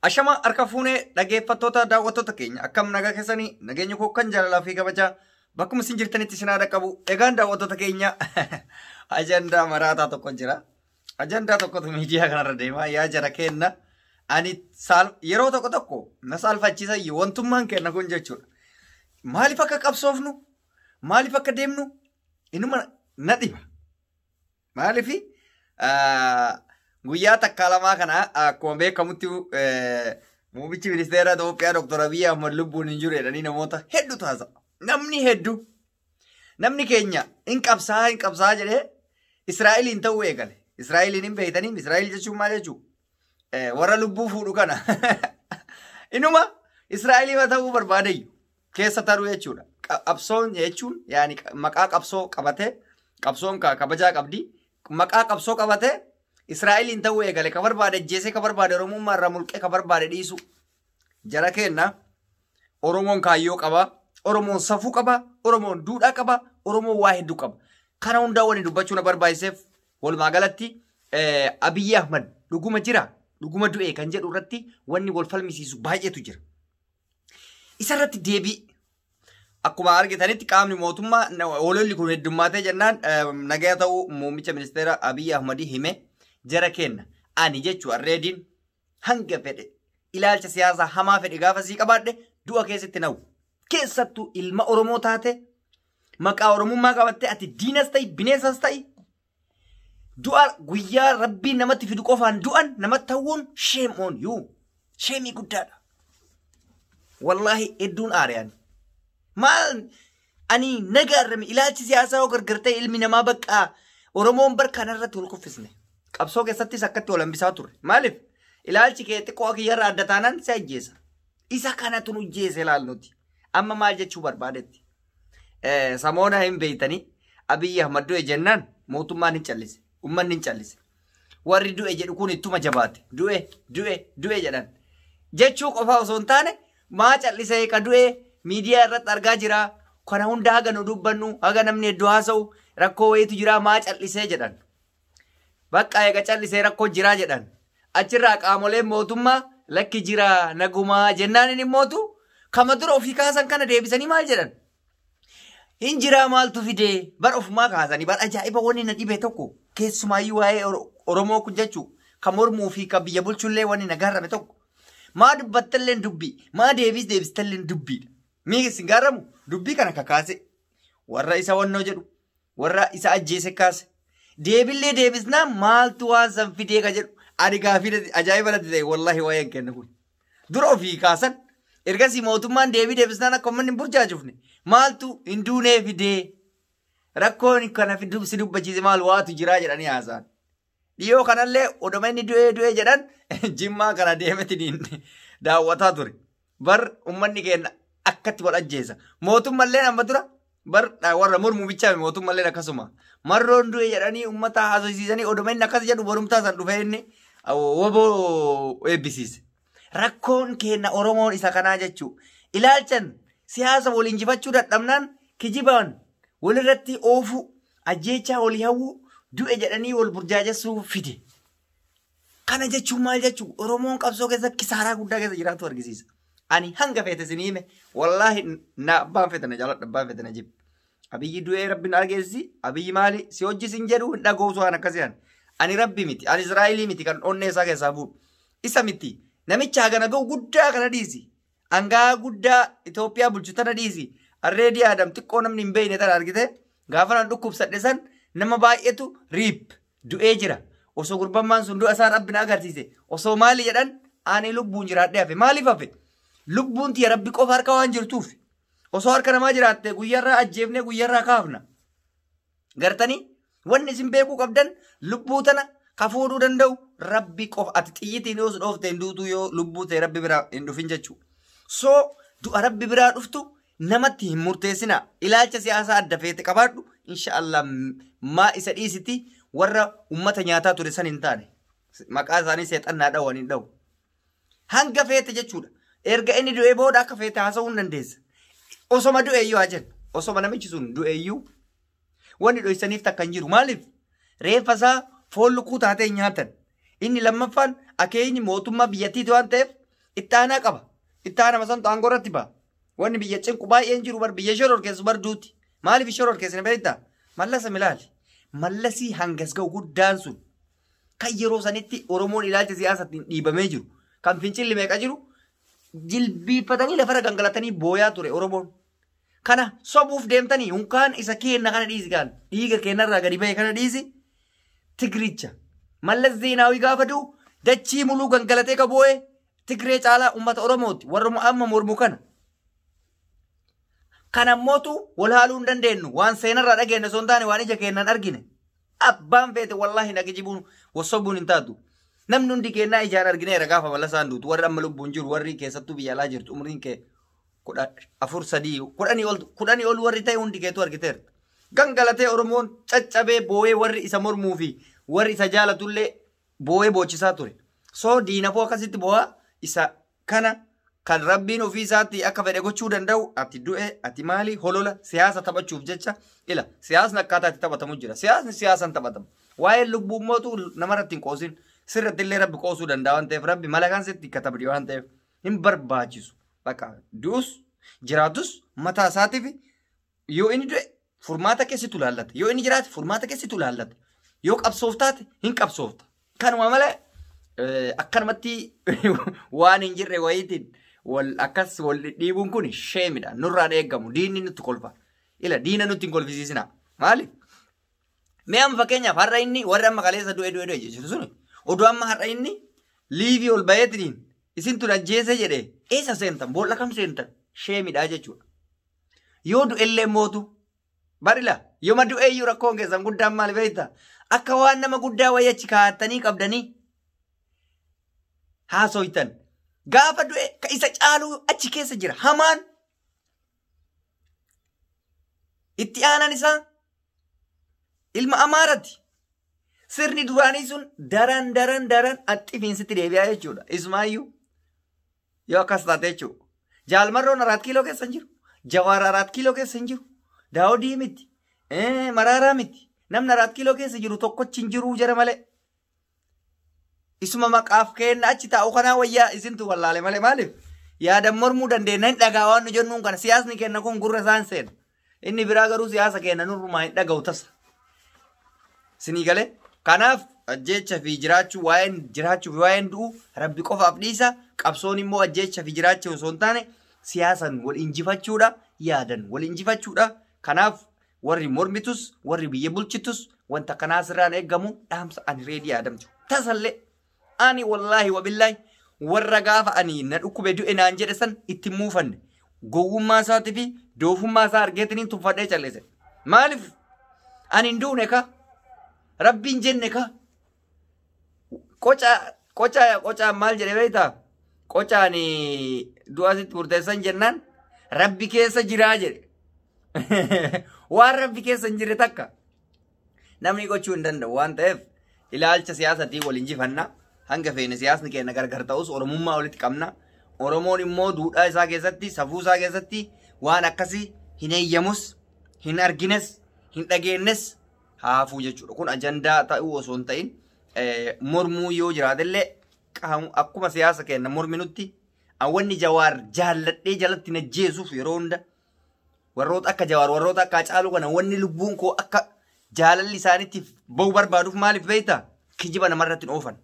Ashama harka fuunee dhaggeeffattoota daawwattoota keenya akkam nagaa keessanii nageenya koo kan jaalalaa fi kabajaa bakkuma isin jirtanitti isin haadha qabu. Egaan daawwattoota keenya ajandaa maraataa tokko jira. Ajandaa tokkotu miidiyaa kanarra deema. Yaa jara kenna. Ani yeroo tokko tokko na saalfachiisa wantummaan kenna kun jechuudha. Maaliif akka qabsoofnu? Maaliif akka deemnu? Inuma na dhiba. Maaliif guyyaa takka lamaa kana akkuma beekamutti muummichi ministeera Itoophiyaa Dr. Abiyyi Ahmad lubbuun hin jiru jedhanii namoota hedduutu haasa'a. Namni hedduu namni keenya hin qabsaa jedhee Israa'eliin ta'uu eegale. Israa'eliin hin beektanii Israa'el jechuun maal jechuu? Warra lubbuu fuudhu kana. Inuma Israa'eliin ta'uu barbaadayyu keessa taruu jechuudha. Qabsoon jechuun yaani maqaa qabsoo qabatee qabsoon kabajaa qabdi. Maqaa qabsoo qabatee Israa'eliin ta'uu eegale ka barbaade ajjeesee ka barbaade Oromummaa irraa mulqee ka barbaade dhiisu. Jara kenna Oromoon kaayyoo qaba. Oromoon safuu qaba. Oromoon duudhaa qaba. Oromoon waa hedduu qaba. Kana hundaa wani dubbachuu na barbaachiseef walumaa galatti Abiyyi Ahmad dhuguma jira dhuguma du'e kan jedhu irratti wanni wal falmisiisu baay'eetu jira. Isarratti deebii akkuma argitanitti qaamni mootummaa hololli kun heddummaatee jennaan nagaya ta'uu muummicha ministeera Abiyyi Ahmadii hime jara kenna. Ani jechuu arreediin hanga fedhe ilaalcha siyaasaa hamaa fedhe gaafa sii qabaadhe du'a keessatti na'u. Keessattuu ilma Oromoo taate maqaa Oromummaa qabattee ati diinas ta'i bineensas ta'i du'a guyyaa rabbiin namatti fidu qofaan du'an namatti ta'uun shame on you. Sheemii guddaadha. Wallaahi hedduun aare ani. Maal ani nagaarrame ilaalchi siyaasaa yoo gargar ta'e ilmi namaa bakka Oromoon bar kanarratti wal kuffisne. Qabsoo keessattis akkatti wal hambisaa turre. Maaliif? Ilaalchi kee xiqqoo kiyyarraa adda taanaan si ajjeesa. Isa kanatu nu ajjeese ilaal nuti. Amma maal jechuu barbaadetti? Samoona hin beeytanii Abiyyi Ahmad du'e jennaan mootummaan hin callise. Uummanni hin callise. Warri du'e jedhu kun ittuma jabaate. Du'e, du'e, du'e jedhan. Jechuu qofaa osoo hin taane maa callisee ka du'e miidiyaa irratti argaa jira. Kana hunda haga nu dubbannu, haga namni hedduu haasa'u rakkoo wayiitu jira maa callisee jedhan. Bakka eega callisee rakkoo jiraa jedhan. Achirraa qaamoleen mootummaa lakki jira nagumaa jennaan inni mootu kama dura ofii kaasan kana deebisanii maal jedhan? Hin jiraa maaltu fidee bar ofumaa kaasanii bar ajaa'iba wanni na dhibe tokko keessumaayyuu waa'ee Oromoo kun jechuu kan mormuu fi kan biyya bulchullee wanni na gaarrame tokko. Maa dubbattallee dubbii maa deebis deebistallee dubbiidha. Mi'i isin gaarramu dubbii kana kakaase warra isa wannoo jedhu warra isa ajjeese kaase. Deebillee deebisnaa maaltu waan san fidee ka jedhu ani gaafii ajaa'iba natti ta'e wallaahi waa'een kenna kun. Dura ofii kaasan ergasii mootummaan deebii deebisnaan akka uummanni hin burjaajofne maaltu hin duunee fidee rakkoon kana si dubbachiise maal waatu jiraa jedhanii haasa'an. Dhiyoo kanallee odoma inni du'ee du'ee jedhan jimmaa kana deemetiin daawwataa ture. Bar uummanni keenya akkatti wal ajjeesa. Mootummallee amma dura bar warra mormuu bichaame mootummallee akkasuma. Marroon du'e jedhanii uummata haasofsiisanii odoma inni akkas jedhu borumtaa san dhufee inni woboo eebbisiise. Rakkoon keenya Oromoon isa kanaa jechuu. Ilaalchan siyaasa wal injifachuu dadhabnaan kijibaan walirratti oofuu ajjeechaa walii hawwuu du'e jedhanii wal burjaajessuu fide. Kana jechuun maal jechuu Oromoon qabsoo keessa kisaaraa guddaa keessa jiraatu argisiisa. Ani hanga feete isin hime wallaahi na abbaan feete na jaaladha abbaan feete na jibba. Abiyyi du'ee rabbiin argeessi Abiyyi maali si hojii sin jedhu hin dhagoosu waan akkasii ani. Ani rabbi miti ani Israa'elii miti kan onnee isaa keessaa fuudhu. Isa miti namicha hagana ga'u guddaa kana dhiisi. Hangaa guddaa Itoophiyaa bulchu tana dhiisi. Arreedii Adam xiqqoo namni hin beekne tana argite gaafa nan dhukkubsadhe san nama baay'eetu riip du'ee jira. Osoo gurbammaan sun du'a isaa rabbi na agarsiise. Osoo maali jedhan ani lubbuun jiraadhee hafe. Maaliif hafe? Lubbuun tiyya rabbi qofa harka waan jirtuuf. Osoo harka namaa jiraatte guyyaarraa ajjeefnee guyyaarraa kaafna. Gartanii wanni isin beekuu qabdan lubbuu tana ka fuudhuu danda'u rabbi qofa. Ati xiyyitiin yoo dhoofte hin duutu yoo lubbuu ta'e rabbi biraa hin dhufin jechuudha. So du'a rabbi biraa dhuftu namatti hin murteessinaa. Ilaalcha siyaasaa adda feete qabaadhu inshaallah maa isa dhiisiti warra ummata nyaataa ture san hin taane. Maqaa isaanii seexannaa dha'u hin dha'u. Hanga feete jechuudha. Erga inni du'ee booda akka feete haasa'uu hin dandeessa. Osoma du'e iyyuu haa jennu. Osoma namichi sun du'e iyyuu wanni dhoysaniif takka hin jiru. Maaliif? Reeffa isaa foon lukkuu taatee nyaatan. Inni lammaffaan akeekni mootummaa biyyattiiti waan ta'eef Itti aanaa qaba. Itti aanama santu aangoo irratti ba'a. Wanni biyya cinqu baay'een jiru bar biyya shororkeessu bar duuti. Maaliif shororkeessine beektaa? Mallasa milaali. Mallasii hangas ga'u guddaan sun kan yeroo sanitti Oromoon ilaalcha siyaasaatiin dhiibamee jiru, kan fincilli meeqa jiru, jilbiifatanii lafarra gangalatanii booyaa ture Oromoon. Kana sobuuf deemtanii hunkaan isa keenna kana dhiisi kaan dhiiga keenyarraa gadi bahe kana dhiisi Tigiricha. Mallas Zeenaawii gaafa du'u dachii muluu gangalatee ka boo'e Tigree caalaa uummata Oromooti warra amma mormu kana. Kanammootu wal haaluu hin dandeenyu waan seenarraa dhageenye osoo hin taane waan ija keenyaan argine. Abbaan feete wallaahi na kijibuun wasobuun hin taatu. Namni hundi keenyaa ijaan argineera gaafa Mallasaan duutu warri amma lubbuun jiru warri keessattuu biyya alaa jirtu umriin kee 14 3 10 ol warri ta'e hundi keetu argiteerta. Gangalatee Oromoon caccabee boo'ee warri isa mormuu fi warri isa jaalatullee boo'ee boochisaa ture. Soo diinafoo akkasitti boo'aa isa kana kan rabbiin ofii isaatti akka fedhe gochuu danda'u ati du'e ati maali holola siyaasa taphachuuf jecha ila siyaasni akkaataa itti taphatamu jira. Siyaasni siyaasaan taphatama. Waa'ee lubbuu mootu namarratti hin qoosin sirratti illee rabbi qoosuu danda'a waan ta'eef rabbi malakaan sitti katabdi waan ta'eef hin barbaachisu. Bakka du'us jiraatus mataa isaatiif yoo inni du'e furmaata keessattuu laallata. Yoo inni jiraate furmaata keessattuu laallata. Yoo qabsoof taate hin qabsoofta. Kanuma malee akkanumatti waan hin jirre wayiitiin wal akkas wal dhiibuun kun sheemidha. Nurraan eeggamu. Diinni nutti kolfa. Ila diina nutti hin kolfisiisina. Maaliif? Mee amma fakkeenyaaf har'a inni warri amma kaleessa du'e du'e du'e jechuun suni oduu amma har'a inni liivii ol baheetiin isin tun ajjeese jedhee eessa seentan boolla kam seentan sheemidha jechuudha. Yoo du'ellee mootu barila yooma du'eeyyuu rakkoon keessan guddaan maal beektaa? Akka waan nama guddaa wayii achi kaa'attanii qabdanii haasoytan. Gaafa du'e ka isa caalu achi keessa jira hamaan itti aanan isaa ilma Amaarati. Sirni duraanii sun daran daran daran axxifiinsitti deebi'aa jechuudha. Ismaayyuu yoo akkas taate jechuudha. Jaalmarroon 4 kiiloo keessa hin jiru. Jawaar 4 kiiloo keessa hin jiru. Daawudii miti. Maraaraa miti. Namni 4 kiiloo keessa jiru tokkochi hin jiru jara malee. Isuma maqaaf kenna achi taa'u kanaa wayyaa isintu wallaale malee maaliif? Yaadan mormuu dandeenya hin dhagaa waan nu jennuun kana siyaasni kenna kun gurra isaan seena. Inni biraa garuu siyaasa kenna nurrumaa hin dhaga'u tasa. Sinii galee? Kanaaf ajjeecha fi jiraachuu waa'een jiraachuu fi waa'een du'u rabbi qofaaf dhiisa. Qabsoon immoo ajjeecha fi jiraachuu osoo hin taane siyaasan wal injifachuudha yaadan wal injifachuudha. Kanaaf warri mormitus warri biyya bulchitus wanta kanaa sirraan eeggamu dhaamsa ani reedii yaadamtu. Tasallee ani wallaahi wabillaahi warra gaafa ani na dhukkube du'e naan jedhe san itti muufanne gowwummaa isaatii fi doofummaa isaa argeetiniin tuffadhee callise. Maaliif ani hin duune ka rabbiin jenne ka qoca qoca qoca maal jedhe beektaa? Qocaan du'a sitti murteessan jennaan rabbi keessa jiraa jedhe. Waan rabbi keessa hin jirre takka namni gochuu hin danda'u waan ta'eef ilaalcha siyaasatiin wal injifanna. Hanga feene siyaasni keenya gargar ta'us Oromummaa walitti qabna. Oromoon immoo duudhaa isaa keessatti safuu isaa keessatti waan akkasii hin eeyyamus, hin argines, hin dhageennes haafuu jechuudha. Kun ajandaa ta'uu osoo hin ta'in mormuu yoo jiraatellee akkuma siyaasa keenya morminutti wanni Jawaar jaalladhee jalatti na jeesuuf yeroo hunda warroota akka Jawaar warroota akka Hacaaluu kana wanni lubbuun koo akka jaalalli isaaniitiif bahu barbaaduuf maaliif beektaa? Kijiba namarratti hin oofan.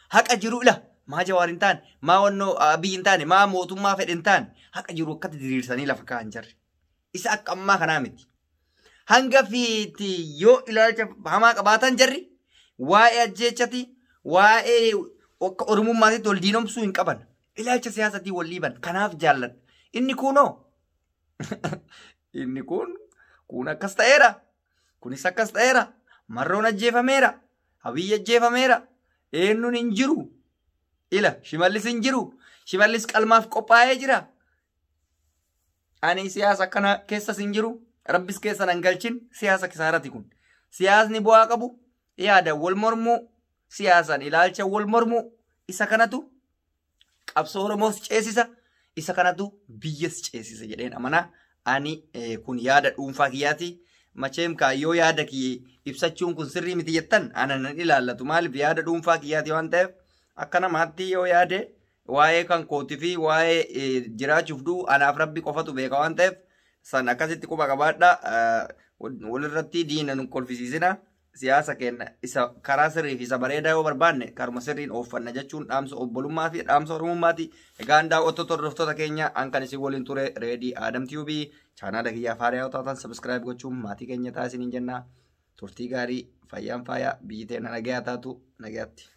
Haqa jiru ila maa Jawaar hin taane maa wannoo Abiyyi hin taane maa mootummaa fedhe hin taane haqa jiru akkatti diriirsanii lafa kaa'an jarri. Isa akka ammaa kanaa miti. Hanga fiitti yoo ilaalcha hamaa qabaatan jarri waa'ee ajjeechati waa'ee akka Oromummaatitti wal diinomsuu hin qaban. Ilaalcha siyaasatii wal dhiiban. Kanaaf jaalladha. Inni kunoo inni kun akkas ta'eera. Kunis akkas ta'eera. Marroon ajjeefameera. Abiyyi ajjeefameera. Eenyuun hin jiru. Ila Shimallis hin jiru. Shimallis qalmaaf qophaa'ee jira. Ani siyaasa akkana keessas hin jiru. Rabbis keessa nan galchin siyaasa kisaarati kun. Siyaasni bu'aa qabu yaada wal mormuu siyaasaan ilaalcha wal mormuu isa kanatu qabsoo Oromoos ceesisa isa kanatu biyyas ceesisa jedheen amanaa. Ani kun yaada dhuunfaa kiyyaati. Macheem kaayyoo yaada kiyye ibsachuun kun sirrii miti jettan ana nan ilaallatu. Maaliif yaada dhuunfaa kiyyaati waan ta'eef akka namaatti yoo yaade Waa'ee kan kootii fi waa'ee jiraachuuf du'u anaaf rabbi qofatu beeka waan ta'eef san akkasitti quba qabaadha. Walirratti diina nu kolfisiisina. Siyaasa keenya isa karaa sirrii fi isa bareedaa yoo barbaanne karuma sirriin ooffanna jechuun dhaamsa obbolummaa fi dhaamsa oromummaati. Egaan daawwattoota hordoftoota keenya an kan isin waliin ture Reedii Aadam Tiyuubii chaanaala kiyyaaf haaraa yoo taatan subscribe gochuun maatii keenya taasisaniin jenna. Turtii gaarii, fayyaan faaya, biyyi teenya nagayaa taatu, nagayaatti.